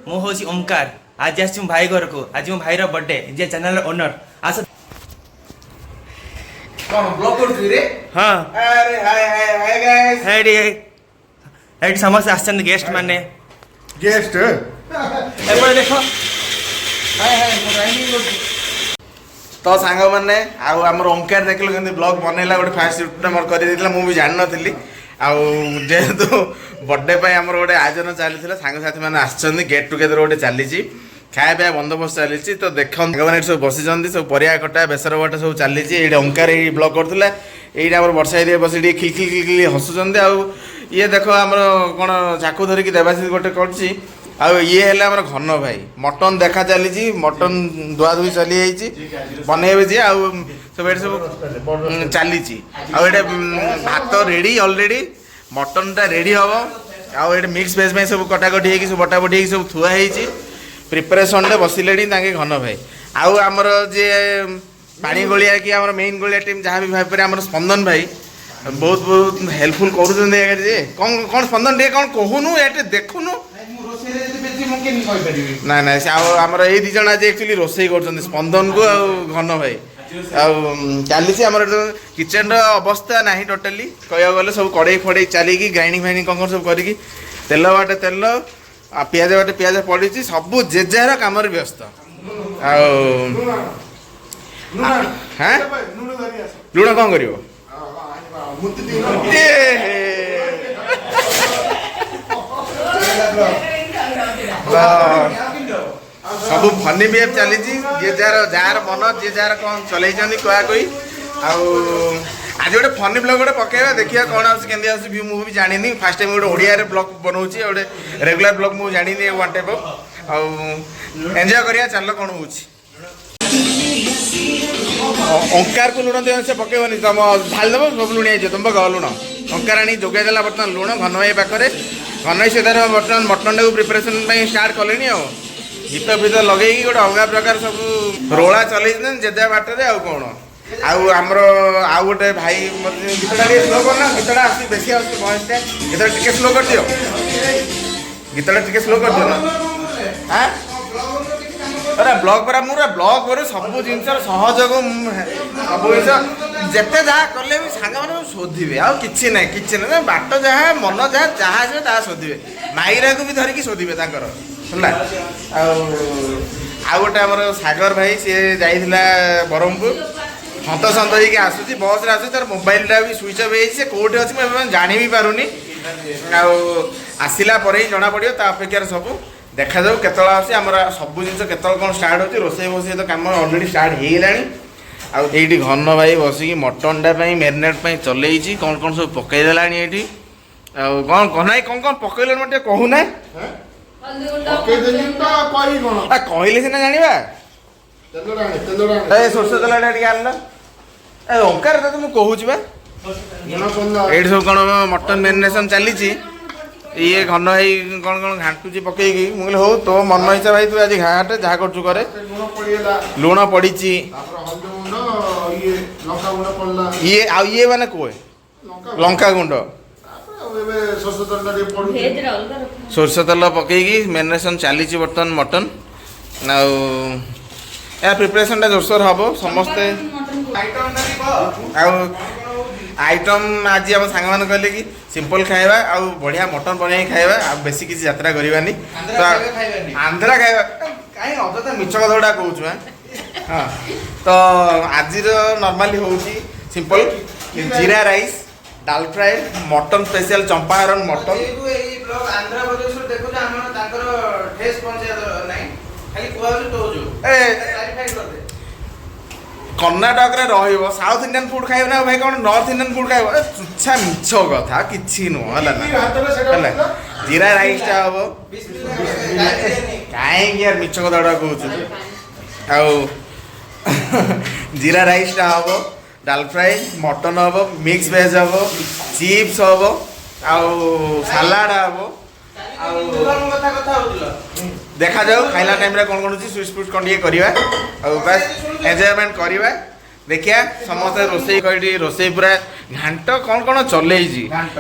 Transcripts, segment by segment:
ମୁଁ ହେଉଛି ଓମକାର। ଆଜି ଆସିଛି ମୋ ଭାଇ ଘରକୁ। ଆଜି ମୋ ଭାଇର ବର୍ଥଡେ, ଯିଏ ଚ୍ୟାନେଲର ଓନର। ଆସ। କଣ ବ୍ଲଗ କରୁଛୁ ରେ? ହଁ। ଆରେ, ହାଏ ହାଏ ହାଏ ଗାଇସ୍। ଏଇଠି ଏଇଠି ସମସ୍ତେ ଆସିଛନ୍ତି, ଗେଷ୍ଟ ମାନେ। ଗେଷ୍ଟ। ଏପଟେ ଦେଖ। ହାଏ ହାଏ, ମୁଁ ରାଇମିଂ କରୁଛି। ତ ସାଙ୍ଗମାନେ, ଆଉ ଆମର ଓଙ୍କାର ଦେଖିଲୁ କେମିତି ବ୍ଲଗ ବନେଇଲା। ଗୋଟେ ଫାଷ୍ଟ ୟୁଟ୍ୟୁବଟା ମୋର କରିଦେଇଥିଲା, ମୁଁ ବି ଜାଣିନଥିଲି। ଆଉ ଯେହେତୁ ବର୍ଥଡେ ପାଇଁ ଆମର ଗୋଟେ ଆୟୋଜନ ଚାଲିଥିଲା, ସାଙ୍ଗସାଥି ମାନେ ଆସିଛନ୍ତି, ଗେଟ୍ ଟୁଗେଦର ଗୋଟେ ଚାଲିଛି, ଖାଇବା ପିଇବା ବନ୍ଦୋବସ୍ତ ଚାଲିଛି। ତ ଦେଖନ୍ତୁ ସାଙ୍ଗମାନେ, ଏଠି ସବୁ ବସିଛନ୍ତି, ସବୁ ପରିବା କଟା, ବେସର ବଟା ସବୁ ଚାଲିଛି। ଏଇଠି ଓଙ୍କାର ଏଇ ବ୍ଲଗ କରୁଥିଲା। ଏଇଠି ଆମର ବର୍ଷା ଏରିଆ ବସି ଟିକେ ଖିଲ ଖିଲ ଖିଲ ଖିଲ ହସୁଛନ୍ତି। ଆଉ ଇଏ ଦେଖ, ଆମର କ'ଣ ଚାକୁ ଧରିକି ଦେବାଶିଷ ଗୋଟେ କରୁଛି। ଆଉ ଇଏ ହେଲା ଆମର ଘନ ଭାଇ। ମଟନ ଦେଖା ଚାଲିଛି, ମଟନ ଧୁଆ ଧୁଇ ଚାଲି ଯାଇଛି, ବନେଇବେ ଯିଏ। ଆଉ ସବୁ ଏଠି ସବୁ ଚାଲିଛି। ଆଉ ଏଇଟା ଭାତ ରେଡ଼ି ଅଲରେଡ଼ି, ମଟନଟା ରେଡ଼ି ହବ। ଆଉ ଏଠି ମିକ୍ସ ଭେଜ୍ ପାଇଁ ସବୁ କଟାକଟି ହେଇକି, ସବୁ ବଟାବଟି ହେଇକି ସବୁ ଥୁଆ ହେଇଛି। ପ୍ରିପାରେସନ୍ରେ ବସିଲେଣି ତାଙ୍କେ ଘନ ଭାଇ। ଆଉ ଆମର ଯିଏ ପାଣି ଗୋଳିଆ କି ଆମର ମେଇନ୍ ଗୋଳିଆ ଟିମ୍ ଯାହା ବି ଭାବିପାରେ, ଆମର ସ୍ପନ୍ଦନ ଭାଇ ବହୁତ ବହୁତ ହେଲ୍ପଫୁଲ୍ କରୁଛନ୍ତି ଆଜ୍ଞା। ଯେ କ'ଣ କ'ଣ ସ୍ପନ୍ଦନ, ଟିକେ କ'ଣ କହୁନୁ, ଏଠି ଦେଖୁନୁ। ମୁଁ ରୋଷେଇରେ ଯଦି ବେଶୀ ମୁଁ କେମିତି କହିପାରିବି? ନାଇଁ ନାଇଁ, ସେ ଆଉ ଆମର ଏଇ 2 ଜଣ ଆଜି ଆକ୍ଚୁଆଲି ରୋଷେଇ କରୁଛନ୍ତି, ସ୍ପନ୍ଦନକୁ ଆଉ ଘନ ଭାଇ। ଆଉ ଚାଲିଛି ଆମର କିଚେନର ଅବସ୍ଥା ନାହିଁ ଟୋଟାଲି କହିବାକୁ ଗଲେ। ସବୁ କଡ଼େଇ ଫଡ଼େଇ ଚାଲିକି, ଗ୍ରାଇଣ୍ଡିଙ୍ଗ ଫାଇଣ୍ଡିଙ୍ଗ କ'ଣ କ'ଣ ସବୁ କରିକି, ତେଲ ବାଟେ ତେଲ ଆଉ ପିଆଜ ବାଟେ ପିଆଜ ପଡ଼ିଛି। ସବୁ ଯେଯାର କାମରେ ବ୍ୟସ୍ତ। ଆଉ ହଁ, ଲୁଣ ଧରି ଆସ। ଲୁଣ କ'ଣ କରିବ? ମୁତି ଦିନ। ଏ ହେ। ତ ସବୁ ଫନି ବିହେଭ୍ ଚାଲିଛି। ଯିଏ ଯାହାର ଯାହାର ମନ, ଯିଏ ଯାହାର କ'ଣ ଚଲେଇଛନ୍ତି କୁହା କହି। ଆଉ ଆଜି ଗୋଟେ ଫନି ବ୍ଲଗ୍ ଗୋଟେ ପକେଇବା, ଦେଖିବା କ'ଣ ଆସୁଛି, କେମିତି ଆସୁଛି ଭ୍ୟୁ। ମୁଁ ବି ଜାଣିନି, ଫାର୍ଷ୍ଟ ଟାଇମ୍ ଗୋଟେ ଓଡ଼ିଆରେ ବ୍ଲଗ୍ ବନଉଛି ଆଉ ଗୋଟେ ରେଗୁଲାର ବ୍ଲଗ୍ ମୁଁ ଜାଣିନି, ୱାନ୍ ଟାଇପ୍ ଅଫ୍। ଆଉ ଏନ୍ଜୟ କରିବା, ଚାଲ କ'ଣ ହେଉଛି। ଓଙ୍କାରକୁ ଲୁଣ ଦିଅ, ସେ ପକେଇବନି। ତମ ଢାଳିଦେବ, ସବୁ ଲୁଣିଆ ହେଇଯିବ। ତମ ପକାଅ ଲୁଣ। ଓଙ୍କାର ଆଣି ଯୋଗାଇ ଦେଲା ବର୍ତ୍ତମାନ ଲୁଣ ଘନ ଭାଇ ପାଖରେ। ଘନ ଭାଇ ସେ ତାର ବର୍ତ୍ତମାନ ମଟନଟାକୁ ପ୍ରିପାରେସନ୍ ପାଇଁ ଷ୍ଟାର୍ଟ କଲେଣି। ଆଉ ଗୀତ ଫିତ ଲଗେଇକି ଗୋଟେ ଅଲଗା ପ୍ରକାର ସବୁ ରୋଳା ଚଲେଇଛନ୍ତି ଜେଜା ବାଟରେ। ଆଉ କ'ଣ, ଆଉ ଆମର ଆଉ ଗୋଟେ ଭାଇ ମତେ ଗୀତଟା ଟିକେ ସ୍ଲୋ କରନା। ଗୀତଟା ଆସୁଛି, ବେଶୀ ଆସୁଛି ଭଏସଟା। ଗୀତଟା ଟିକେ ସ୍ଲୋ କରିଦିଅ, ଗୀତଟା ଟିକେ ସ୍ଲୋ କରିଦିଅ ନା। ଆଁ, ଆରେ ବ୍ଲଗ ପରା, ମୁଁ ବ୍ଲଗ କରୁ ସବୁ ଜିନିଷର ସହଯୋଗ। ମୁଁ ସବୁ ଜିନିଷ ଯେତେ ଯାହା କଲେ ବି ସାଙ୍ଗମାନେ ସବୁ ଶୋଧିବେ, ଆଉ କିଛି ନାହିଁ, କିଛି ନାହିଁ। ବାଟ ଯାହା, ମନ ଯାହା, ଯାହା ଆସିବ ତାହା ଶୋଧିବେ। ମାଇରାକୁ ବି ଧରିକି ଶୋଧିବେ ତାଙ୍କର ହେଲା। ଆଉ ଆଉ ଗୋଟେ ଆମର ସାଗର ଭାଇ, ସିଏ ଯାଇଥିଲା ବ୍ରହ୍ମପୁର, ହନ୍ତସନ୍ତ ହେଇକି ଆସୁଛି, ବସ୍ରେ ଆସୁଛି। ତାର ମୋବାଇଲଟା ବି ସୁଇଚ୍ ଅଫ୍ ହେଇଯାଇଛି। ସେ କେଉଁଠି ଅଛି ମୁଁ ଏବେ ଜାଣି ବି ପାରୁନି। ଆଉ ଆସିଲା ପରେ ହିଁ ଜଣା ପଡ଼ିବ। ତା ଅପେକ୍ଷାରେ ସବୁ ଦେଖାଯାଉ କେତେବେଳେ ଆସୁଛି। ଆମର ସବୁ ଜିନିଷ କେତେବେଳେ କ'ଣ ଷ୍ଟାର୍ଟ ହେଉଛି। ରୋଷେଇ ଫୋଷେଇ ତ କାମ ଅଲରେଡ଼ି ଷ୍ଟାର୍ଟ ହେଇଗଲାଣି। ଆଉ ଏଇଠି ଘନ ଭାଇ ବସିକି ମଟନଟା ପାଇଁ ମ୍ୟାରିନେଟ୍ ପାଇଁ ଚଲେଇଛି, କ'ଣ କ'ଣ ସବୁ ପକେଇ ଦେଲାଣି ଏଇଠି। ଆଉ କ'ଣ ଘନ ଭାଇ, କ'ଣ କ'ଣ ପକେଇଲେଣି ମୋତେ ଟିକେ କହୁନା। ପକେଇଦେଲି ତ, କହି କଣ? ଆ, କହିଲେ ସିନା ଜାଣିବା। ତେଲଟା ଆଣେ, ତେଲଟା ଆଣେ। ଏ ସୋରିଷ ତେଲଟା ଟିକେ ଆଣିଲ। ଏ ଓଙ୍କାର, ତତେ ମୁଁ କହୁଛି ବା। ଲୁଣ ପଡ଼ିଲା। ଏଇଠି ସବୁ କ'ଣ ମଟନ ମ୍ୟାରିନେସନ୍ ଚାଲିଛି। ଇଏ ଘନ ଭାଇ କ'ଣ କ'ଣ ଘାଣ୍ଟୁଛି ପକେଇକି। ମୁଁ କହିଲି ହଉ, ତୋ ମନ ଇଚ୍ଛା ଭାଇ, ତୁ ଆଜି ଘାଣ୍ଟ, ଯାହା କରୁଛୁ କରେ। ଲୁଣ ପଡ଼ିଗଲା। ଲୁଣ ପଡ଼ିଛି। ତାପରେ ହଳଦୀ ଗୁଣ୍ଡ, ଇଏ ଲଙ୍କା ଗୁଣ୍ଡ ପଡ଼ିଲା। ଇଏ ଆଉ ଇଏ ମାନେ କୁହେ। ଲଙ୍କା। ଲଙ୍କା ଗୁଣ୍ଡ। ତାପରେ ଆଉ ଏବେ ସୋରିଷ ତେଲଟା ଟିକେ ପଡୁଛି। ଭେଜରେ ଅଲଗା ରଖ। ସୋରିଷ ତେଲ ପକେଇକି ମ୍ୟାରିନେସନ୍ ଚାଲିଛି ବର୍ତ୍ତମାନ ମଟନ। ଆଉ ଏହା ପ୍ରିପାରେସନ୍ଟା ଜୋରସୋର ହବ ସମସ୍ତେ। ଆଉ ଆଇଟମ୍ ଆଜି ଆମ ସାଙ୍ଗମାନେ କହିଲେ କି ସିମ୍ପଲ୍ ଖାଇବା ଆଉ ବଢ଼ିଆ ମଟନ୍ ବନେଇକି ଖାଇବା, ଆଉ ବେଶୀ କିଛି ଯାତ୍ରା କରିବାନି। ତ ଆନ୍ଧ୍ରା ଖାଇବା କାହିଁ, ଅଯଥା ମିଛ କଥା ଗୁଡ଼ା କହୁଛୁ। ଆଁ ହଁ, ତ ଆଜିର ନର୍ମାଲି ହେଉଛି simple jeera rice, dal fry, mutton special Champaran mutton. ଯେହେତୁ ଏଇ ବ୍ଲଗ ଆନ୍ଧ୍ରପ୍ରଦେଶରୁ ଦେଖୁଛ, ଆମର ତାଙ୍କର ଡ୍ରେସ୍ ପଞ୍ଚାୟତ ନାହିଁ, ଖାଲି କୁହାଯାଉଛି ତୋ ଯୋଉ ଏ କ୍ଲାରିଫାଇ କରିଦେ। କର୍ଣ୍ଣାଟକରେ ରହିବ, ସାଉଥ ଇଣ୍ଡିଆନ୍ ଫୁଡ୍ ଖାଇବ ନା ଭାଇ, କ'ଣ ନର୍ଥ ଇଣ୍ଡିଆନ୍ ଫୁଡ୍ ଖାଇବ? ଏ ତୁଚ୍ଛା ମିଛ କଥା, କିଛି ନୁହଁ ହେଲା ନା। ହାତରେ ସେଇଟା ହେଲା। ହଉଥିଲା। ଜିରା ରାଇସ୍ଟା ହବ। କାହିଁକି ୟାର ମିଛ କଥା ଗୁଡ଼ା କହୁଛୁ? ଆଉ ଜିରା ରାଇସ୍ଟା ହବ, ଡାଲ ଫ୍ରାଏ, ମଟନ୍ ହବ, ମିକ୍ସ ଭେଜ୍ ହବ, ଚିପ୍ସ ହବ, ଆଉ ସାଲାଡ଼ ହବ। ଆଉ ଧର୍ମ କଥା କଥା ହଉଥିଲ। ଦେଖାଯାଉ ଖାଇଲା ଟାଇମ୍ରେ କ'ଣ କ'ଣ ହେଉଛି। ସୁଇଚ୍ ଫୁଟ୍ କ'ଣ ଟିକେ କରିବା ଆଉ ବାସ୍ ଏନ୍ଜୟମେଣ୍ଟ କରିବା। ଦେଖିବା ସମସ୍ତେ ରୋଷେଇ କରି, ରୋଷେଇ ପୁରା ଘାଣ୍ଟ କ'ଣ କ'ଣ ଚଲେଇଛି। ଘାଣ୍ଟ।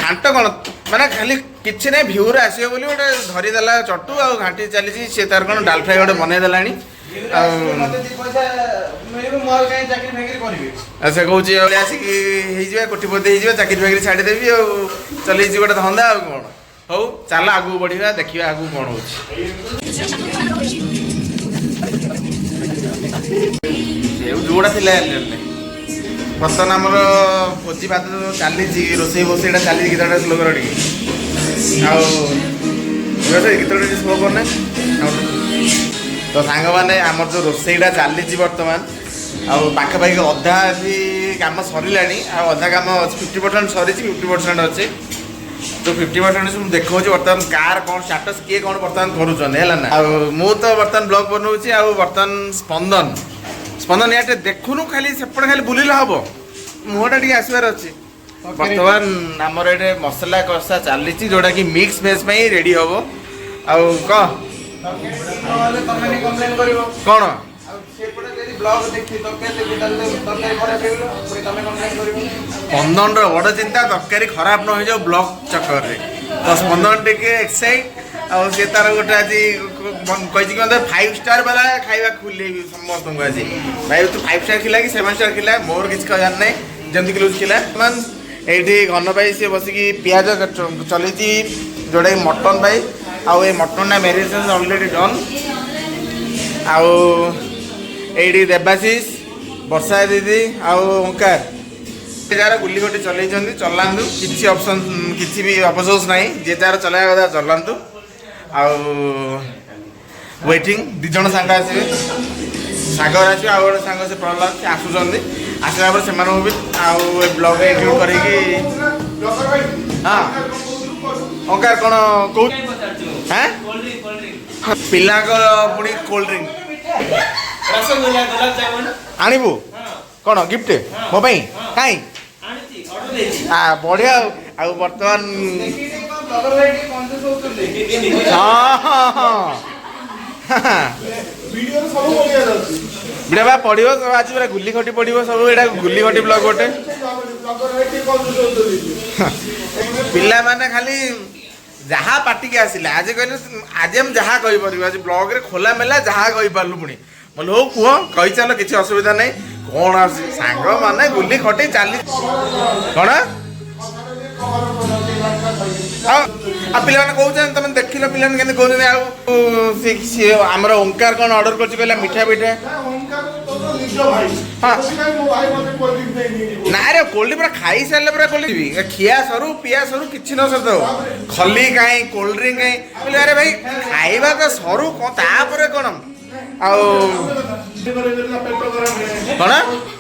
ଘାଣ୍ଟ କ'ଣ ମାନେ ଖାଲି କିଛି ନାହିଁ, ଭିଉରେ ଆସିବ ବୋଲି ଗୋଟେ ଧରିଦେଲା ଚଟୁ ଆଉ ଘାଣ୍ଟି ଚାଲିଛି। ସେ ତାର କ'ଣ ଡାଲ ଫ୍ରାଏ ଗୋଟେ ବନେଇ ଦେଲାଣି। ଆଉ ମତେ ଦି ପଇସା ମିଳିବ, ମୁଁ ଆଉ କାହିଁ ଚାକିରି ଫାକିରି କରିବି? ଆଉ ସେ କହୁଛି ଆଉ ଆସିକି ହେଇଯିବା, କୋଟିପତି ହେଇଯିବା, ଚାକିରି ଫାକିରି ଛାଡ଼ିଦେବି ଆଉ ଚଲେଇଛି ଗୋଟେ ଧନ୍ଦା ଆଉ କ'ଣ। ହଉ ଚାଲ ଆଗକୁ ବଢ଼ିବା, ଦେଖିବା ଆଗକୁ କ'ଣ ହଉଛି। ସେଉ ଯୋଉଟା ଥିଲା ହେଲେ ବର୍ତ୍ତମାନ ଆମର ଭୋଜି ଭାତ ଚାଲିଛି, ରୋଷେଇ ଫୋଷେଇଟା ଚାଲିଛି। ଗୀତଟା ସ୍ଲୋ କର ଟିକେ। ଆଉ ଗୀତଟା ଟିକେ ସ୍ଲୋ କରନା। ତ ସାଙ୍ଗମାନେ, ଆମର ଯେଉଁ ରୋଷେଇଟା ଚାଲିଛି ବର୍ତ୍ତମାନ, ଆଉ ପାଖାପାଖି ଅଧା ବି କାମ ସରିଲାଣି ଆଉ ଅଧା କାମ ଅଛି। 50% ସରିଛି, 50% ଅଛି। ତ 50% ମୁଁ ଦେଖାଉଛି ବର୍ତ୍ତମାନ କାର କ'ଣ ଷ୍ଟାଟସ୍, କିଏ କ'ଣ ବର୍ତ୍ତମାନ କରୁଛନ୍ତି, ହେଲା ନା? ଆଉ ମୁଁ ତ ବର୍ତ୍ତମାନ ବ୍ଲଗ୍ ବନଉଛି। ଆଉ ବର୍ତ୍ତମାନ ସ୍ପନ୍ଦନ, ସ୍ପନ୍ଦନ ୟା ଟିକେ ଦେଖୁନୁ, ଖାଲି ସେପଟେ ଖାଲି ବୁଲିଲେ ହବ? ମୁହଁଟା ଟିକେ ଆସିବାର ଅଛି। ବର୍ତ୍ତମାନ ଆମର ଏଠି ମସଲା କଷା ଚାଲିଛି, ଯୋଉଟା କି ମିକ୍ସ ଭେଜ୍ ପାଇଁ ରେଡି ହବ। ଆଉ କହ। ନହେଲେ ତମେ ବି କମ୍ପ୍ଲେନ୍ କରିବ। କ'ଣ? ଆଉ ସେପଟେ ଯଦି ବ୍ଲଗ ଦେଖି ତରକାରୀ ଦେଖି, ତାହେଲେ ତରକାରୀ ଖରାପ ହେଇଗଲା, ପୁଣି ତମେ କମ୍ପ୍ଲେନ୍ କରିବ। ସ୍ପନ୍ଦନର ବଡ଼ ଚିନ୍ତା ତରକାରୀ ଖରାପ ନ ହେଇଯାଉ ବ୍ଲଗ ଚକ୍କରରେ। ତ ସ୍ପନ୍ଦନ ଟିକେ ଏକ୍ସାଇଟ୍। ଆଉ ସେ ତାର ଗୋଟେ ଆଜି କହିଛି କି ମତେ 5 ଷ୍ଟାର ବାଲା ଖାଇବା ଖୁଲେଇବି ସମସ୍ତଙ୍କୁ ଆଜି। ଭାଇ, ତୁ 5 ଷ୍ଟାର ଖିଲା କି 7 ଷ୍ଟାର ଖିଲା, ମୋର କିଛି କହିବାର ନାହିଁ, ଯେମିତି କିଲୋ ଖିଲା। ମାନେ ଏଇଠି ଘନ ଭାଇ ସିଏ ବସିକି ପିଆଜ ଚଲେଇଛି, ଯୋଉଟାକି ମଟନ୍ ପାଇଁ। ଆଉ ଏ ମଟନ୍ଟା ମ୍ୟାରିନେସନ୍ ଅଲରେଡ଼ି ଡନ୍। ଆଉ ଏଇଠି ଦେବାଶିଷ, ବର୍ଷା ଦିଦି ଆଉ ଓଙ୍କାର ଯେ ଯାହାର ଗୁଲି ଗୋଟି ଚଲେଇଛନ୍ତି। ଚଲାନ୍ତୁ, କିଛି ଅପସନ୍, କିଛି ବି ଅଫସୋସ ନାହିଁ। ଯିଏ ଯାହାର ଚଲେଇବା କଥା ଚଲାନ୍ତୁ। ଆଉ ୱେଟିଂ, ଦୁଇ ଜଣ ସାଙ୍ଗ ଆସିବେ, ସାଗର ଆସିବେ ଆଉ ଗୋଟେ ସାଙ୍ଗ ସେ ପ୍ରହ୍ଲାଦ, ସେ ଆସୁଛନ୍ତି। ଆସିଲା ପରେ ସେମାନଙ୍କୁ ବି ଆଉ ଏ ବ୍ଲଗ୍ରେ ଇନକ୍ଲୁଡ଼ କରିକି। ବ୍ଲଗର ଭାଇ। ହଁ। ଓଙ୍କାର କ'ଣ କହୁ? ହାଁ, ପିଲାଙ୍କର ପୁଣି କୋଲ୍ଡ ଡ୍ରିଙ୍କ। ରସଗୋଲା, ଗୋଲାପ ଜାମୁନ। ଆଣିବୁ କ'ଣ ଗିଫ୍ଟ ମୋ ପାଇଁ? କାଇଁ? ଆଣିଛି, ଅର୍ଡର ଦେଇଛି। ଆ ବଢ଼ିଆ। ଆଉ ବର୍ତ୍ତମାନ ଦେଖିକି କଣ ବ୍ଲଗର ଭାଇ ଟିକେ କଞ୍ଜୁସ ହଉଛନ୍ତି। ହଁ ହଁ ଭିଡିଓରେ ସବୁ ବଢିଆ ଯାଉଛି। ଭିଡ଼ିଓ ବା ପଡ଼ିବ ସବୁ, ଆଜି ପୁରା ଗୁଲି ଖଟି ପଡ଼ିବ ସବୁ। ଏଇଟା ଗୁଲି ଖଟି ବ୍ଲଗ ଗୋଟେ। ବ୍ଲଗର ଭାଇ ଟିକେ କଞ୍ଜୁସ ହଉଛନ୍ତି। ପିଲାମାନେ ଖାଲି ଯାହା ପାଟିକି ଆସିଲା ଆଜି କହିଲେ, ଆଜି ଆମେ ଯାହା କହିପାରିବୁ, ଆଜି ବ୍ଲଗରେ ଖୋଲା ମେଲା ଯାହା କହିପାରିଲୁ। ପୁଣି ବୋଲେ ହଉ କୁହ, କହିଚାଲ, କିଛି ଅସୁବିଧା ନାହିଁ। କ'ଣ ଆସୁଛି ସାଙ୍ଗମାନେ ଗୁଲି ଖଟି ଚାଲି କ'ଣ? ଆଉ ଆଉ ପିଲାମାନେ କହୁଛନ୍ତି, ତମେ ଦେଖିଲ ପିଲାମାନେ କେମିତି କହୁଛନ୍ତି। ଆଉ ସିଏ ଆମର ଓଙ୍କାର କ'ଣ ଅର୍ଡର କରିଛି କହିଲା ମିଠା ପିଠା। ଓଙ୍କାର ତୋର ନିଜ ଭାଇ। ହଁ। ସେଥିପାଇଁ ମୋ ଭାଇ ମତେ କୋଲ୍ଡ ଡ୍ରିଙ୍କ ଦେଇନି। ନା ରେ, କୋଲ୍ଡ ପୁରା ଖାଇସାରିଲେ ପୁରା କୋଲ୍ଡ ଖିଆ ସରୁ, ପିଆ ସରୁ, କିଛି ନ ସରୁ, ଖଲି କାହିଁ, କୋଲ୍ଡ ଡ୍ରିଙ୍କ କାହିଁ ବୋଲେ। ଆରେ ଭାଇ, ଖାଇବା ତ ସରୁ, କ'ଣ ତାପରେ କ'ଣ? ଆଉ ରୋଷେଇ କରିବେନି ନା ପେଟ ଗରମ ହୁଏ। କ'ଣ?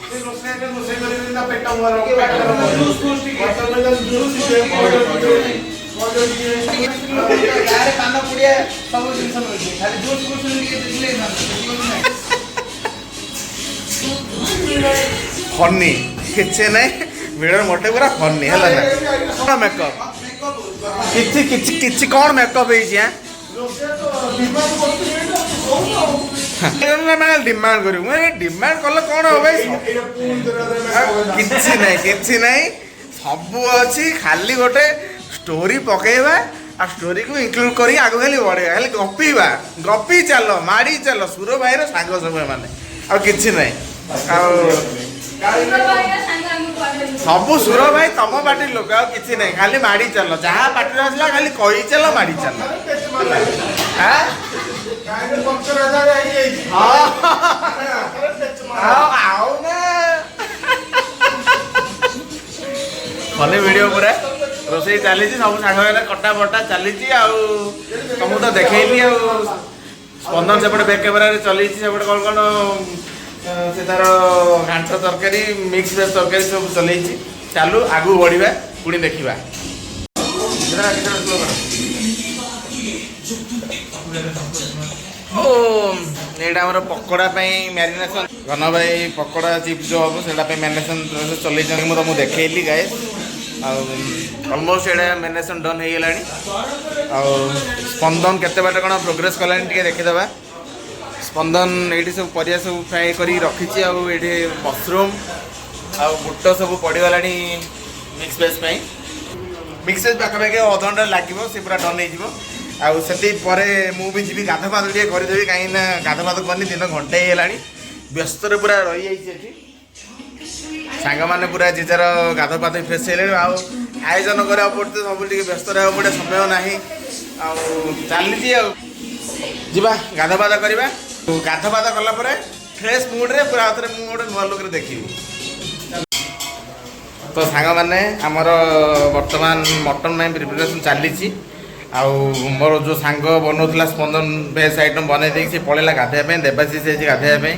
ସେ ରୋଷେଇରେ ରୋଷେଇ କରିବେନି ନା ପେଟ ଗରମ, ପେଟ ଗରମ। ଜୁସ୍ ଫୁସ୍ ଟିକେ। ୱାଟରମେଲନ୍ ଜୁସ୍ ଟିକେ, ପଇଡ଼ ଟିକେ, ପଇଡ଼ ଟିକେ। ଗାଁରେ ପାନ ପୁଡ଼ିଆ ସବୁ ଜିନିଷ ମିଳୁଛି, ଖାଲି ଜୁସ୍ ଫୁସ୍ ଟିକେ ଦେଖିଲେ ହେଇଥାନ୍ତା, ସେତିକି ନାହିଁ। ଫନି କିଛି ନାହିଁ, ଭିଡ଼ିଓର ମୋଟେ ପୁରା ଫନି ହେଲା ନା? କ'ଣ ମେକଅପ୍ କିଛି କିଛି କିଛି କ'ଣ ମେକଅପ୍ ହେଇଛି? ଆଁ, ରୋଷେଇ ତ ଡିମାଣ୍ଡ କରୁଛି ଏଇଟା, ତୁ କହୁନୁ ଆଉ। ମାନେ ଡିମାଣ୍ଡ କରିବୁ, ଡିମାଣ୍ଡ କଲେ କ'ଣ ହବ ଭାଇ? ଏଇଟା ପୁଣି ଥରେ ଅଧେ makeup ହେଲା। କିଛି ନାହିଁ, କିଛି ନାହିଁ, ସବୁ ଅଛି। ଖାଲି ଗୋଟେ ଷ୍ଟୋରି ପକେଇବା ଆଉ ଷ୍ଟୋରିକୁ ଇନକ୍ଲୁଡ କରିକି ଆଗକୁ ଖାଲି ବଢ଼େଇବା, ଖାଲି ଗପିବା, ଗପି ଚାଲ, ମାଡ଼ି ଚାଲ। ସୁର ଭାଇର ସାଙ୍ଗ ସବୁ ଏମାନେ, ଆଉ କିଛି ନାହିଁ। ଆଉ ସବୁ ସୁର ଭାଇ ତମ ପାର୍ଟି ଲୋକ, ଆଉ କିଛି ନାହିଁ। ଖାଲି ମାଡ଼ି ଚାଲ, ଯାହା ପାଟିରେ ଆସିଲା ଖାଲି କହି ଚାଲ, ମାଡ଼ି ଚାଲ। ଖାଲି ପେଚ ମାରିଲା। ଆଁ? ଗାଡ଼ିରେ ପଙ୍କଚର ହେଲା ହେଇଯାଇଛି। ହଁ। ଖାଲି ପେଚ ମାରିଲା। ଆଉ ଆଉ ନା ଫନି ଭିଡ଼ିଓ ପୁରା। ରୋଷେଇ ଚାଲିଛି, ସବୁ ସାଙ୍ଗମାନେ କଟା ବଟା ଚାଲିଛି। ଆଉ ତମକୁ ତ ଦେଖେଇଲି। ଆଉ ସ୍ପନ୍ଦନ ସେପଟେ ବ୍ୟାକ୍ କ୍ୟାମେରାରେ ଚଲେଇଛି, ସେପଟେ କ'ଣ କ'ଣ ସେ ତାର ଘାଣ୍ଟ ତରକାରୀ, ମିକ୍ସ ଭେଜ୍ ତରକାରୀ ସବୁ ଚଲେଇଛି। ଚାଲୁ ଆଗକୁ ବଢ଼ିବା, ପୁଣି ଦେଖିବା। ଗୀତଟା ଗୀତଟା slow କର। ଓ, ଏଇଟା ଆମର ପକୋଡ଼ା ପାଇଁ ମ୍ୟାରିନେସନ୍। ଘନ ଭାଇ ପକୋଡ଼ା ଚିପ୍ସ ଯେଉଁ ହେବ, ସେଇଟା ପାଇଁ ମ୍ୟାରିନେସନ୍ ପ୍ରୋସେସ୍ ଚଲେଇଛନ୍ତି। ମୁଁ ତମକୁ ଦେଖେଇଲି ଗାଇସ୍। ଆଉ ଅଲମୋଷ୍ଟ ଏଇଟା ମ୍ୟାରିନେସନ୍ ଡନ୍ ହେଇଗଲାଣି। ଆଉ ସ୍ପନ୍ଦନ କେତେ ବାଟ କ'ଣ ପ୍ରୋଗ୍ରେସ୍ କଲାଣି ଟିକେ ଦେଖିଦେବା। ସ୍ପନ୍ଦନ ଏଇଠି ସବୁ ପରିବା ସବୁ ଫ୍ରାଏ କରିକି ରଖିଛି। ଆଉ ଏଇଠି ମସରୁମ୍ ଆଉ ବୁଟ ସବୁ ପଡ଼ିଗଲାଣି ମିକ୍ସ ଭେଜ୍ ପାଇଁ। ମିକ୍ସ ଭେଜ୍ ପାଖାପାଖି ଅଧଘଣ୍ଟା ଲାଗିବ, ସେ ପୁରା ଡନ୍ ହେଇଯିବ। ଆଉ ସେତିକି ପରେ ମୁଁ ବି ଯିବି, ଗାଧ ପାଧ ଟିକେ କରିଦେବି, କାହିଁକି ନା ଗାଧ ପାଧ କରିନି, ଦିନ ଘଣ୍ଟେ ହେଇଗଲାଣି, ବ୍ୟସ୍ତରେ ପୁରା ରହିଯାଇଛି ଏଠି। ସାଙ୍ଗମାନେ ପୁରା ଯେଯାର ଗାଧ ପାଧ ଫ୍ରେଶ୍ ହେଇଗଲେଣି। ଆଉ ଆୟୋଜନ କରିବାକୁ ପଡ଼ୁଛି, ସବୁ ଟିକେ ବ୍ୟସ୍ତ ରହିବାକୁ ପଡ଼େ, ସମୟ ନାହିଁ। ଆଉ ଚାଲିଛି, ଆଉ ଯିବା ଗାଧ ପାଧ କରିବା। ଗାଧ ପାଧ କଲା ପରେ ଫ୍ରେଶ୍ ମୁଡ଼୍ରେ ପୁରା ଆଉଥରେ ମୁଁ ଗୋଟେ ନୂଆ ଲୁକ୍ରେ ଦେଖିବି। ତ ସାଙ୍ଗମାନେ, ଆମର ବର୍ତ୍ତମାନ ମଟନ୍ ପାଇଁ ପ୍ରିପାରେସନ୍ ଚାଲିଛି। ଆଉ ମୋର ଯେଉଁ ସାଙ୍ଗ ବନଉଥିଲା ସ୍ପନ୍ଦନ, ଭେଜ୍ ଆଇଟମ୍ ବନେଇ ଦେଇକି ସେ ପଳେଇଲା ଗାଧୋଇବା ପାଇଁ। ଦେବାଶିଷ ହେଇଛି ଗାଧୋଇବା ପାଇଁ।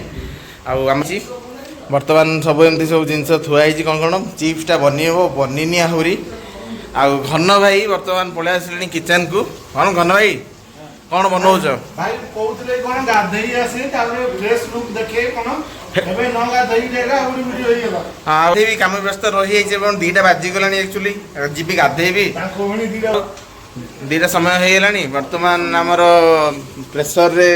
ଆଉ ଆମେ ବର୍ତ୍ତମାନ ସବୁ ଏମିତି ସବୁ ଜିନିଷ ଥୁଆ ହେଇଛି, କ'ଣ କ'ଣ ଚିପ୍ସଟା ବନିବ, ବନିନି ଆହୁରି। ଆଉ ଘନ ଭାଇ ବର୍ତ୍ତମାନ ପଳେଇ ଆସିଲେଣି କିଚେନ୍କୁ। କ'ଣ ଘନ ଭାଇ, କ'ଣ ବନଉଛ? ଭାଇ କହୁଥିଲେ କଣ ଗାଧେଇ ଆସି ତାପରେ ଫ୍ରେଶ ଲୁକ୍ ଦେଖେଇ କଣ, ଏବେ ନ ଗାଧେଇ ଦେଲା ଆହୁରି ଭିଡିଓ ହେଇଗଲା। ଆଉ ବି କାମ ବ୍ୟସ୍ତ ରହିଯାଇଛି ଏବଂ 2ଟା ବାଜିଗଲାଣି। ଆକ୍ଚୁଆଲି ଯିବି ଗାଧେଇବି। ତାଙ୍କ ଭଉଣୀ 2ଟା। 2ଟା ସମୟ ହେଇଗଲାଣି। ବର୍ତ୍ତମାନ ଆମର ପ୍ରେସରରେ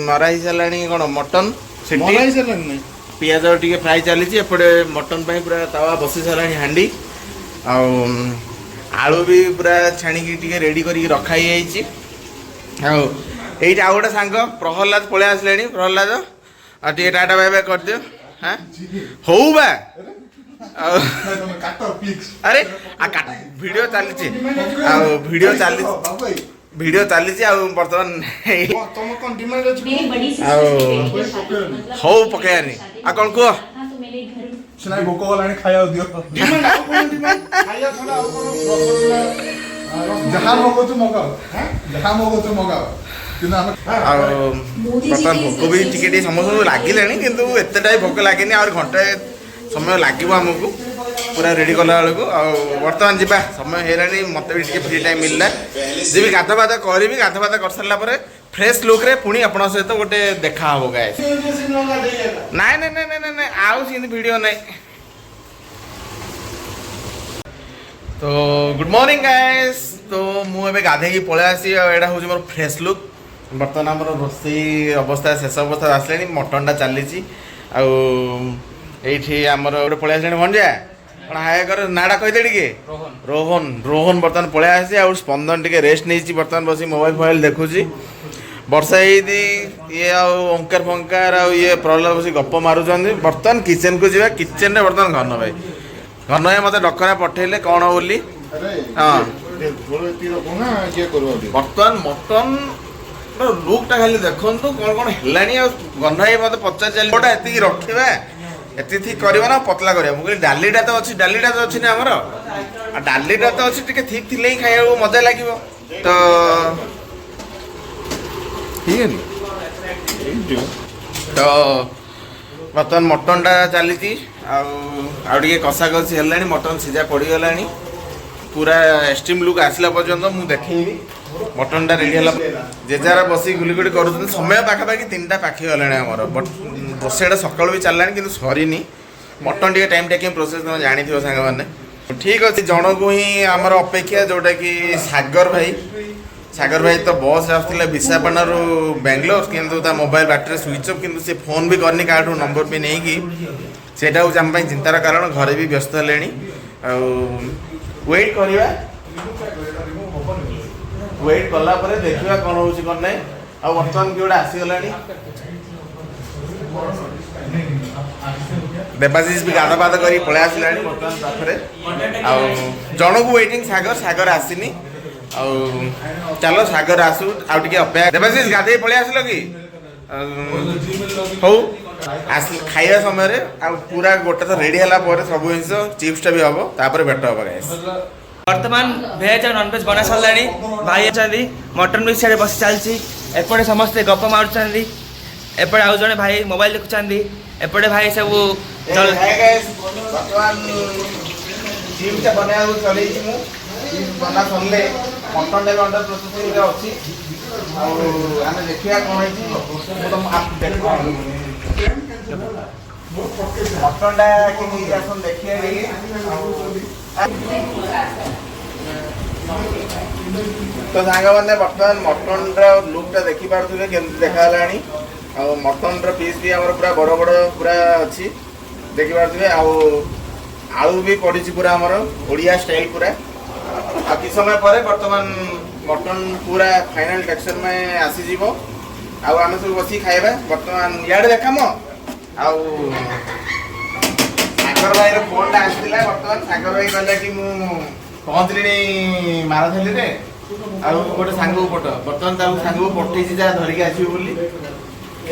ମରା ହେଇସାରିଲାଣି କ'ଣ ମଟନ୍ ସେଠି। ମରା ହେଇସାରିଲାଣି ନାଇଁ? ପିଆଜ ଟିକେ ଫ୍ରାଏ ଚାଲିଛି ଏପଟେ, ମଟନ୍ ପାଇଁ ପୁରା ତାୱା ବସି ସାରିଲାଣି, ହାଣ୍ଡି। ଆଉ ଆଳୁ ବି ପୁରା ଛାଣିକି ଟିକେ ରେଡ଼ି କରିକି ରଖା ହେଇଯାଇଛି। ଆଉ ଏଇଠି ଆଉ ଗୋଟେ ସାଙ୍ଗ ପ୍ରହ୍ଲାଦ ପଳେଇ ଆସିଲେଣି। ପ୍ରହ୍ଲାଦ, ଆଉ ଟିକେ ଟାଟା ବାଇ ବାଇ କରିଦିଅ। ହଁ, ହଉ ବା। ଆଉ ତମେ କାଟ ପିକ୍ସ। ଆରେ, ଭିଡ଼ିଓ ଚାଲିଛି, ଆଉ ଭିଡ଼ିଓ ଚାଲିଛି। ବାବୁ ଭାଇ। ଭିଡ଼ିଓ ଚାଲିଛି ଆଉ ବର୍ତ୍ତମାନ ତମ କଣ ଡିମାଣ୍ଡ ଅଛି? मेरी बड़ी ଆଉ सिस्टर की बेटी की शादी थी, मतलब ହଉ, ପକେଇବାନି। ଆଉ କ'ଣ କୁହ? था तो मेरे घर ନାଇଁ, ଭୋକ କଲାଣି, ଖାଇବାକୁ ଦିଅ। ଡିମାଣ୍ଡ ଆଉ କଣ ଡିମାଣ୍ଡ? ଖାଇବା ଛଡା ଆଉ କଣ? ରସଗୋଲା? ଯାହା ମଗଉଛୁ ମଗାଅ, ଯାହା ମଗଉଛୁ ମଗାଅ, କିନ୍ତୁ ଆମେ ଆଉ ବର୍ତ୍ତମାନ ଭୋକ ବି ଟିକେ ଟିକେ ସମସ୍ତଙ୍କୁ ଲାଗିଲାଣି, କିନ୍ତୁ ଏତେଟା ବି ଭୋକ ଲାଗେନି। ଆହୁରି ଘଣ୍ଟାଏ ସମୟ ଲାଗିବ ଆମକୁ ପୁରା ରେଡ଼ି କଲା ବେଳକୁ। ଆଉ ବର୍ତ୍ତମାନ ଯିବା ସମୟ ହେଇଗଲାଣି, ମୋତେ ବି ଟିକେ ଫ୍ରି ଟାଇମ୍ ମିଳିଲା, ଯିବି ଗାଧ ପାଧ କରିବି। ଗାଧ ପାଧ କରିସାରିଲା ପରେ ଫ୍ରେଶ୍ ଲୁକ୍ରେ ପୁଣି ଆପଣଙ୍କ ସହିତ ଗୋଟେ ଦେଖା ହବ ଗାଏ। ନାଇଁ ନାଇଁ ନାଇଁ ନାଇଁ ନାଇଁ, ଆଉ ସେମିତି ଭିଡ଼ିଓ ନାଇଁ। ତ ଗୁଡ୍ ମର୍ଣ୍ଣିଂ ଗାଏସ୍। ତ ମୁଁ ଏବେ ଗାଧେଇକି ପଳେଇ ଆସିବି, ଆଉ ଏଇଟା ହେଉଛି ମୋର ଫ୍ରେଶ୍ ଲୁକ୍। ବର୍ତ୍ତମାନ ଆମର ରୋଷେଇ ଅବସ୍ଥା ଶେଷ ଅବସ୍ଥା ଆସିଲାଣି, ମଟନ୍ଟା ଚାଲିଛି। ଆଉ ଏଇଠି ଆମର ଗୋଟେ ପଳେଇ ଆସିଲାଣି ଭଞ୍ଜା। କ'ଣ ହାୟ କର, ନାଁଟା କହିଦେ ଟିକେ। ରୋହନ। ରୋହନ ବର୍ତ୍ତମାନ ପଳେଇ ଆସିଛି। ଆଉ ସ୍ପନ୍ଦନ ଟିକେ ରେଷ୍ଟ ନେଇଛି, ବର୍ତ୍ତମାନ ବସି ମୋବାଇଲ ଫୋବାଇଲ ଦେଖୁଛି। ବର୍ଷା ହେଇଛି, ଇଏ ଆଉ ଓଙ୍କାର ଫଙ୍କାର ଆଉ ଇଏ ପ୍ରହ୍ଲାଦ ବସି ଗପ ମାରୁଛନ୍ତି। ବର୍ତ୍ତମାନ କିଚେନ୍କୁ ଯିବା। କିଚେନ୍ରେ ବର୍ତ୍ତମାନ ଘନ ଭାଇ, ଘନ ଭାଇ ମୋତେ ଡକରା ପଠେଇଲେ କ'ଣ ବୋଲି। ହଁ, ବର୍ତ୍ତମାନ ମଟନ୍ ଲୁକ୍ଟା ଖାଲି ଦେଖନ୍ତୁ କ'ଣ କ'ଣ ହେଲାଣି। ଆଉ ଘନ ଭାଇ ମୋତେ ପଚାରି ଚାଲି ଗୋଟା ଏତିକି ରଖିବା, ଏତିକି ଠିକ୍ କରିବା ନା ପତଲା କରିବା? ମୁଁ କହିଲି ଡାଲିଟା ତ ଅଛି, ଡାଲିଟା ତ ଅଛି ନା ଆମର, ଆଉ ଡାଲିଟା ତ ଅଛି, ଟିକେ ଠିକ୍ ଥିଲେ ହିଁ ଖାଇବାକୁ ମଜା ଲାଗିବ। ତ ଠିକ୍ ଅଛି। ତ ବର୍ତ୍ତମାନ ମଟନ୍ଟା ଚାଲିଛି, ଆଉ ଆଉ ଟିକେ କଷାକଷି ହେଲାଣି, ମଟନ୍ ସିଝା ପଡ଼ିଗଲାଣି। ପୁରା ଏଷ୍ଟିମ୍ ଲୁକ୍ ଆସିଲା ପର୍ଯ୍ୟନ୍ତ ମୁଁ ଦେଖେଇବି। ମଟନ୍ଟା ରେଡ଼ି ହେଲା, ଯେଯାର ବସି ଗୁଲିଗୁଡ଼ି କରୁଛନ୍ତି। ସମୟ ପାଖାପାଖି 3ଟା ପାଖି ଗଲାଣି ଆମର, ବଟ୍ ରୋଷେଇଟା ସକାଳୁ ବି ଚାଲିଲାଣି କିନ୍ତୁ ସରିନି। ମଟନ୍ ଟିକେ ଟାଇମ୍ ଟେକିଂ ପ୍ରୋସେସ୍, ତମେ ଜାଣିଥିବ ସାଙ୍ଗମାନେ। ଠିକ୍ ଅଛି, ଜଣକୁ ହିଁ ଆମର ଅପେକ୍ଷା, ଯେଉଁଟାକି ସାଗର ଭାଇ। ସାଗର ଭାଇ ତ ବସ୍ରେ ଆସୁଥିଲେ ବିଶାଖାପାଟଣାରୁ ବାଙ୍ଗାଲୋର, କିନ୍ତୁ ତା ମୋବାଇଲ ବ୍ୟାଟେରୀ ସୁଇଚ୍ ଅଫ୍, କିନ୍ତୁ ସେ ଫୋନ୍ ବି କରିନି କାହାଠୁ ନମ୍ବର ବି ନେଇକି। ସେଇଟା ହେଉଛି ଆମ ପାଇଁ ଚିନ୍ତାର କାରଣ। ଘରେ ବି ବ୍ୟସ୍ତ ହେଲେଣି। ଆଉ ୱେଟ୍ କରିବା, ୱେଟ୍ କଲା ପରେ ଦେଖିବା କ'ଣ ହେଉଛି କ'ଣ ନାହିଁ। ଆଉ ବର୍ତ୍ତମାନ କିଏ ଗୋଟେ ଆସିଗଲାଣି। ଦେବାଶିଷ ବି ଗାଧ ପାଧ କରି ପଳେଇ ଆସିଲାଣି ବର୍ତ୍ତମାନ ପାଖରେ। ଆଉ ଜଣକୁ ୱେଟିଂ, ସାଗର। ସାଗର ଆସିନି। ଆଉ ଚାଲ ସାଗର ଆସୁ, ଆଉ ଟିକେ ଅପେକ୍ଷା। ଦେବାଶିଷ, ଗାଧେଇ ପଳେଇ ଆସିଲ କି? ହଉ, ଆସିଲେ ଖାଇବା ସମୟରେ। ଆଉ ପୁରା ଗୋଟେ ତ ରେଡ଼ି ହେଲା ପରେ ସବୁ ଜିନିଷ ଚିପ୍ସଟା ବି ହବ, ତାପରେ ଭେଟ ହବ ଗାଇସ୍। ବର୍ତ୍ତମାନ ଭେଜ୍ ଆଉ ନନଭେଜ୍ ବନା ସରିଲାଣି। ଭାଇ ଅଛନ୍ତି, ମଟନ୍ ବି ସିଆଡ଼େ ବସି ଚାଲିଛି। ଏପଟେ ସମସ୍ତେ ଗପ ମାରୁଛନ୍ତି, ଏପଟେ ଆଉ ଜଣେ ଭାଇ ମୋବାଇଲ ଦେଖୁଛନ୍ତି, ଏପଟେ ଭାଇ ସବୁ ବର୍ତ୍ତମାନ ଚିପ୍ସଟା ବନେଇବାକୁ ଚଲେଇଛି ମୁଁ। ଚିପ୍ସ ବନା ସରିଲେ ମଟନ୍ଟା ବି ଅଣ୍ଡର ପ୍ରୋସେସିଂରେ ଅଛି। ଆଉ ଆମେ ଦେଖିବା କ'ଣ ହେଇଛି। ମୁଁ ତମ ଦେଖ, ମଟନ୍ଟା କେମିତି, ଆସନ୍ତୁ ଦେଖିବା ଟିକେ। ତ ସାଙ୍ଗମାନେ, ବର୍ତ୍ତମାନ ମଟନ୍ର ଲୁକ୍ଟା ଦେଖିପାରୁଥିବେ କେମିତି ଦେଖାଗଲାଣି। ଆଉ ମଟନ୍ର ପିସ୍ ବି ଆମର ପୁରା ବଡ଼ ବଡ଼ ପୁରା ଅଛି, ଦେଖିପାରୁଥିବେ। ଆଉ ଆଳୁ ବି ପଡ଼ିଛି ପୁରା ଆମର ଓଡ଼ିଆ ଷ୍ଟାଇଲ୍ ପୁରା। ଆଉ କିଛି ସମୟ ପରେ ବର୍ତ୍ତମାନ ମଟନ୍ ପୁରା ଫାଇନାଲ୍ ଟେକ୍ସଚର୍ ଆସିଯିବ ଆଉ ଆମେ ସବୁ ବସିକି ଖାଇବା। ବର୍ତ୍ତମାନ ଇଆଡ଼େ ଦେଖାମ। ଆଉ ସାଗର ଭାଇର ଫୋନ୍ଟା ଆସିଥିଲା। ବର୍ତ୍ତମାନ ସାଗର ଭାଇ କହିଲା କି ମୁଁ ପହଞ୍ଚିଲିଣି ମାରଥାଲିରେ, ଆଉ ଗୋଟେ ସାଙ୍ଗକୁ ପଠ। ବର୍ତ୍ତମାନ ତାକୁ ସାଙ୍ଗକୁ ପଠେଇଛି ଯାହା ଧରିକି ଆସିବି ବୋଲି।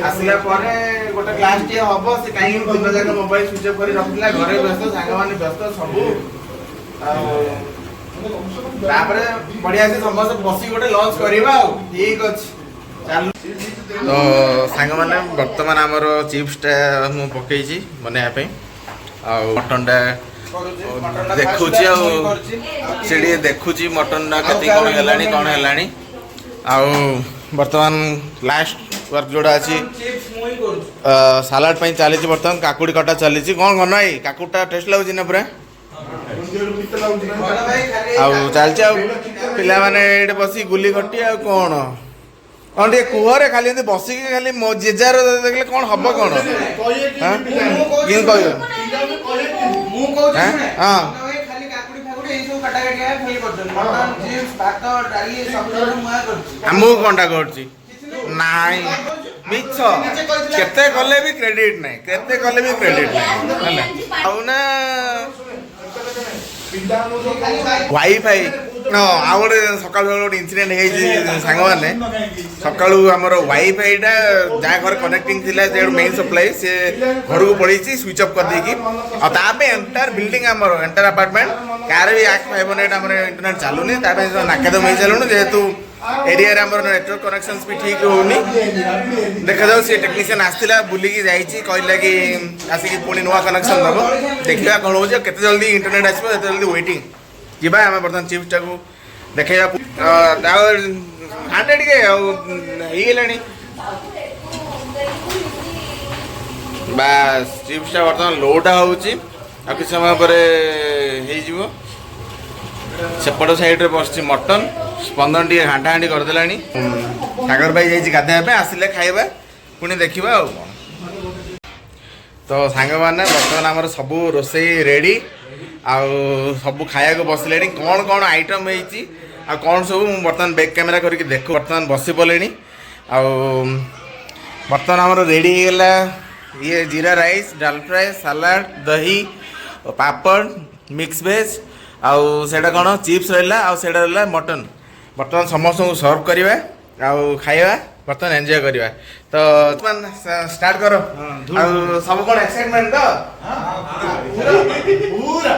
ଆସିଲା ପରେ ଗୋଟେ କ୍ଲାସ୍ ଟିଏ ହବ। ସେ କାହିଁକି ଦିନ ଯାକ ମୋବାଇଲ ସୁଇଚ୍ ଅଫ୍ କରି ରଖିଥିଲା, ଘରେ ବ୍ୟସ୍ତ, ସାଙ୍ଗମାନେ ବ୍ୟସ୍ତ ସବୁ। ଆଉ ତାପରେ ବଢିଆ ସେ ସମସ୍ତେ ବସିକି ଗୋଟେ ଲଞ୍ଚ କରିବା। ଆଉ ଠିକ ଅଛି, ଚାଲୁ। ତ ସାଙ୍ଗମାନେ, ବର୍ତ୍ତମାନ ଆମର ଚିପ୍ସଟା ମୁଁ ପକେଇଛି ବନେଇବା ପାଇଁ ଆଉ ମଟନଟା ଦେଖୁଛି, ଆଉ ସେଠି ଦେଖୁଛି ମଟନଟା କେତିକି କ'ଣ ହେଲାଣି କ'ଣ ହେଲାଣି। ଆଉ ବର୍ତ୍ତମାନ ଲାଷ୍ଟ ୱାର୍କ ଯୋଉଟା ଅଛି, ସାଲାଡ଼ ପାଇଁ ଚାଲିଛି। ବର୍ତ୍ତମାନ କାକୁଡ଼ି କଟା ଚାଲିଛି। କ'ଣ ଘନ ଭାଇ, କାକୁଡ଼ିଟା ଟେଷ୍ଟ ଲାଗୁଛି ନା ପୁରା? ଆଉ ଚାଲିଛି। ଆଉ ପିଲାମାନେ ଏଇଠି ବସି ଗୁଲି ଖଟି ଆଉ କ'ଣ କ'ଣ ଟିକେ କୁହରେ। ଖାଲି ଏମିତି ବସିକି ଖାଲି ମୋ ଜେଜାର ଦେଖିଲେ କ'ଣ ହବ କ'ଣ? କେମିତି କହିବ? ମୁଁ କହୁଛି। ହଁ? ଶୁଣେ। ହଁ। ଭାଇ, ଖାଲି କାକୁଡି ଫାକୁଡି ଏଇ ସବୁ କାଟା କାଟି ଖାଲି କରୁଛନ୍ତି। ମଟନ, ଚିପ୍ସ, ଭାତ, ଡାଲି ସବୁ ଜିନିଷ ମୁଁ କରୁଛି। ଆମକୁ କଣଟା କରୁଛି? ନାଇଁ, ମିଛ। କେତେ କଲେ ବି କ୍ରେଡିଟ୍ ନାହିଁ, କେତେ କଲେ ବି କ୍ରେଡିଟ୍ ନାହିଁ ହେଲା। ଆଉ ନା ୱାଇଫାଇ ହଁ। ଆଉ ଗୋଟେ ସକାଳୁ ସକାଳୁ ଗୋଟେ ଇନସିଡେଣ୍ଟ ହେଇଯାଇଛି ସାଙ୍ଗମାନେ। ସକାଳୁ ଆମର ୱାଇଫାଇଟା ଯାହା ଘରେ କନେକ୍ଟିଂ ଥିଲା, ଯେ ମେନ୍ ସପ୍ଲାଇ, ସେ ଘରକୁ ପଳେଇଛି ସୁଇଚ୍ ଅଫ୍ କରିଦେଇକି। ଆଉ ତା ପାଇଁ ଏଣ୍ଟାୟାର ବିଲ୍ଡିଂ, ଆମର ଏଣ୍ଟାୟାର ଆପାର୍ଟମେଣ୍ଟ କାହାର ବି ଆକ୍ଟ 500 ଆମର ଇଣ୍ଟରନେଟ୍ ଚାଲୁନି। ତା ପାଇଁ ନାକେଦମ ହେଇଚାଲୁଣି, ଯେହେତୁ ଏରିଆରେ ଆମର ନେଟୱାର୍କ କନେକ୍ସନ୍ସ ବି ଠିକ୍ ରହୁନି। ଦେଖାଯାଉ, ସେ ଟେକ୍ନିସିଆନ୍ ଆସିଥିଲା, ବୁଲିକି ଯାଇଛି, କହିଲା କି ଆସିକି ପୁଣି ନୂଆ କନେକ୍ସନ୍ ଦେବ। ଦେଖିବା କ'ଣ ହେଉଛି ଆଉ କେତେ ଜଲ୍ଦି ଇଣ୍ଟରନେଟ୍ ଆସିବ, ଏତେ ଜଲ୍ଦି ୱେଟିଂ। ଯିବା ଆମେ ବର୍ତ୍ତମାନ ଚିପ୍ସଟାକୁ ଦେଖେଇବା। ଆଉ ଘାଣ୍ଟେ ଟିକେ ଆଉ ହେଇଗଲାଣି। ବାସ୍, ଚିପ୍ସଟା ବର୍ତ୍ତମାନ ଲୋଡ୍ ହେଉଛି ଆଉ କିଛି ସମୟ ପରେ ହେଇଯିବ। ସେପଟ ସାଇଡ଼ରେ ବସିଛି ମଟନ୍। ସ୍ପନ୍ଦନ ଟିକେ ଘାଣ୍ଟା ଘାଣ୍ଟି କରିଦେଲାଣି। ସାଗର ଭାଇ ଯାଇଛି ଗାଧୋଇବା ପାଇଁ, ଆସିଲେ ଖାଇବା ପୁଣି ଦେଖିବା ଆଉ କ'ଣ। ତ ସାଙ୍ଗମାନେ, ବର୍ତ୍ତମାନ ଆମର ସବୁ ରୋଷେଇ ରେଡ଼ି ଆଉ ସବୁ ଖାଇବାକୁ ବସିଲେଣି। କ'ଣ କ'ଣ ଆଇଟମ୍ ହେଇଛି ଆଉ କ'ଣ ସବୁ ମୁଁ ବର୍ତ୍ତମାନ ବ୍ୟାକ୍ କ୍ୟାମେରା କରିକି ଦେଖୁ। ବର୍ତ୍ତମାନ ବସି ପଡ଼ିଲେଣି ଆଉ ବର୍ତ୍ତମାନ ଆମର ରେଡ଼ି ହେଇଗଲା ଇଏ ଜିରା ରାଇସ୍, ଡାଲ ଫ୍ରାଏ, ସାଲାଡ଼, ଦହି, ପାପଡ଼, ମିକ୍ସ ଭେଜ୍ ଆଉ ସେଇଟା କ'ଣ ଚିପ୍ସ ରହିଲା ଆଉ ସେଇଟା ରହିଲା ମଟନ୍। ବର୍ତ୍ତମାନ ସମସ୍ତଙ୍କୁ ସର୍ଭ କରିବା ଆଉ ଖାଇବା, ବର୍ତ୍ତମାନ ଏନ୍ଜୟ କରିବା। ତ ବର୍ତ୍ତମାନ ଷ୍ଟାର୍ଟ କର। ଆଉ ସବୁ କ'ଣ ଏକ୍ସାଇଟମେଣ୍ଟ ତ? ପୁରା।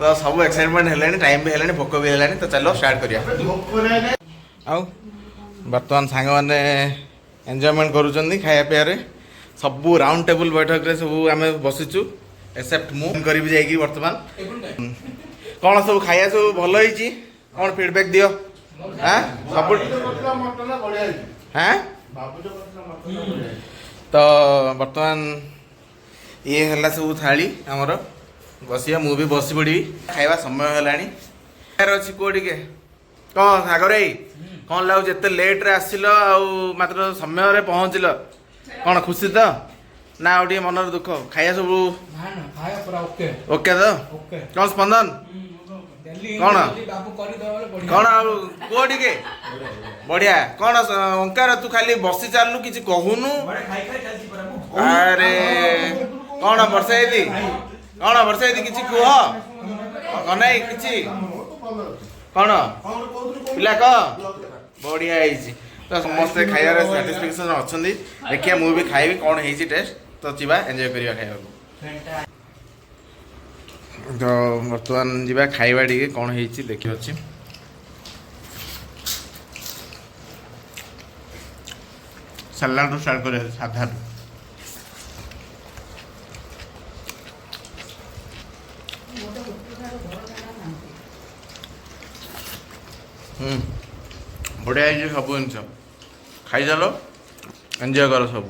ତ ସବୁ ଏକ୍ସାଇଟମେଣ୍ଟ ହେଲାଣି, ଟାଇମ୍ ବି ହେଲାଣି, ଭୋକ ବି ହେଲାଣି। ତ ଚାଲ ଷ୍ଟାର୍ଟ କରିବା। ଆଉ ବର୍ତ୍ତମାନ ସାଙ୍ଗମାନେ ଏନ୍ଜୟମେଣ୍ଟ କରୁଛନ୍ତି ଖାଇବା ପିଇବାରେ। ସବୁ ରାଉଣ୍ଡ ଟେବୁଲ୍ ବୈଠକରେ ସବୁ ଆମେ ବସିଛୁ, ଏକ୍ସେପ୍ଟ ମୁଁ କରିବି ଯାଇକି। ବର୍ତ୍ତମାନ କ'ଣ ସବୁ ଖାଇବା ସବୁ ଭଲ ହେଇଛି? କ'ଣ ଫିଡ଼ବ୍ୟାକ୍ ଦିଅ। ଆଁ ସବୁ ହଁ। ତ ବର୍ତ୍ତମାନ ଇଏ ହେଲା ସବୁ ଥାଳି ଆମର। ବସିବା, ମୁଁ ବି ବସି ପଡ଼ିବି, ଖାଇବା ସମୟ ହେଲାଣି। ଖାଇବାର ଅଛି, କୁହ ଟିକେ କ'ଣ ସାଗର ଭାଇ, କ'ଣ ଲାଗୁଛି? ଏତେ ଲେଟ୍ରେ ଆସିଲ ଆଉ ମାତ୍ର ସମୟରେ ପହଞ୍ଚିଲ, କ'ଣ ଖୁସି ତ ନା ଆଉ ଟିକେ ମନରେ ଦୁଃଖ? ଖାଇବା ସବୁ ଖାଇବା ପୁରା ଓକେ। ଓକେ ତ? ଓକେ। କ'ଣ ସ୍ପନ୍ଦନ, କ'ଣ? ବାବୁ କରିଦେବ ବୋଲେ ବଢିଆ। କ'ଣ ଆଉ କୁହ ଟିକେ। ବଢିଆ। କ'ଣ ଓଙ୍କାର, ତୁ ଖାଲି ବସି ଚାଲିଲୁ, କିଛି କହୁନୁ। ଆରେ କ'ଣ ବର୍ଷା ଦିଦି, କ'ଣ ବର୍ଷା ଦିଦି, କିଛି କୁହ। କନାଇ, କିଛି କ'ଣ ପିଲା କହ। ବଢିଆ ହେଇଛି। ତ ସମସ୍ତେ ଖାଇବାରେ ସାଟିସ୍ଫାକ୍ସନ୍ ଅଛନ୍ତି। ଦେଖିବା, ମୁଁ ବି ଖାଇବି, କ'ଣ ହେଇଛି ଟେଷ୍ଟ। ତ ଯିବା, ଏନ୍ଜୟ କରିବା ଖାଇବାକୁ। ତ ବର୍ତ୍ତମାନ ଯିବା ଖାଇବା ଟିକେ, କ'ଣ ହେଇଛି ଦେଖି ଅଛି। ସାଲାଡ଼ରୁ ଷ୍ଟାର୍ଟ କରିବା, ସାଧାରୁ। ବଢ଼ିଆ ହେଇଛି ସବୁ ଜିନିଷ। ଖାଇଚାଲ, ଏନ୍ଜୟ କର ସବୁ।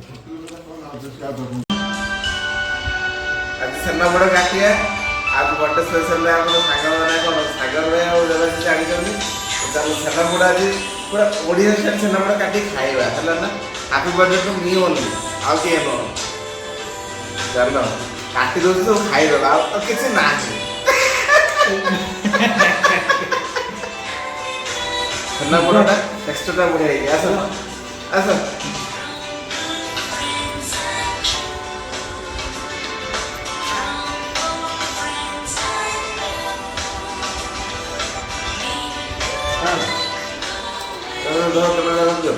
ଆଜି ଛେନାପୋଡ଼ କାଟିବା। ଆଜି ବର୍ଥଡେ ସ୍ପେଶାଲରେ ଆମର ସାଙ୍ଗମାନେ କ'ଣ ସାଗର ଭାଇ ଆଉ ଦେବାଶିଷ ଆଣିଛନ୍ତି। ଚାଲ, ଛେନାପୋଡ଼ ଆଜି ପୁରା ଓଡ଼ିଆ ଷ୍ଟାଇଲ୍ ଛେନାପୋଡ଼ କାଟିକି ଖାଇବା ହେଲା ନା? Happy birthday to me only. ଆଉ କିଏ ନୁହଁ। ଚାଲ, କାଟି ଦଉଛି, ସବୁ ଖାଇଦେବା, ଆଉ ଆଉ କିଛି ନାହିଁ। ଛେନାପୋଡ଼ଟା ଟେକ୍ସଚରଟା ବଢ଼ିଆ ହେଇଛି। ଆସ ଆସ। ହଁ, ଧର, କ୍ୟାମେରା ରଖିଦିଅ।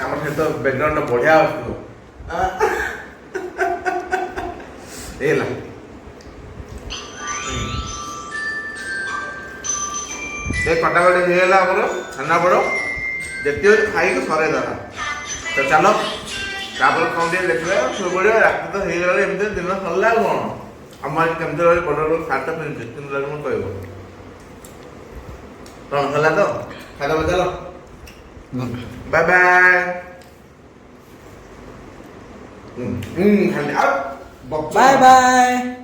ଆମର ସେଠି ତ ବ୍ୟାକଗ୍ରାଉଣ୍ଡ ବଢିଆ ଆସୁଥିବ। ହେଇଗଲା। ସେ କଟାକଟି ହେଇଗଲା ଆମର ଛେନାପୋଡ଼। ଯେତିକି ଅଛି ଖାଇକି ସରେଇଦେବା। ତ ଚାଲ, ତାପରେ କ'ଣ ଟିକେ ଦେଖିବା, ଶୋଇପଡ଼ିବା। ରାତି ତ ହେଇଗଲାଣି, ଏମିତି ଦିନ ସରିଲା। ଆଉ କ'ଣ ଆମ ଆଜି କେମିତି ରହିବ, ବଡ଼ ବଡ଼ ଶାର୍ଟଟା ପିନ୍ଧୁଛି, କେମିତି ଲାଗେ ମୁଁ କହିବ। କ'ଣ ହେଲା ତ, ଖାଇଦେବା। ଚାଲ, ବାଏ ବାଏ। ଖାଲି ଆଉ ବାଏ ବାଏ।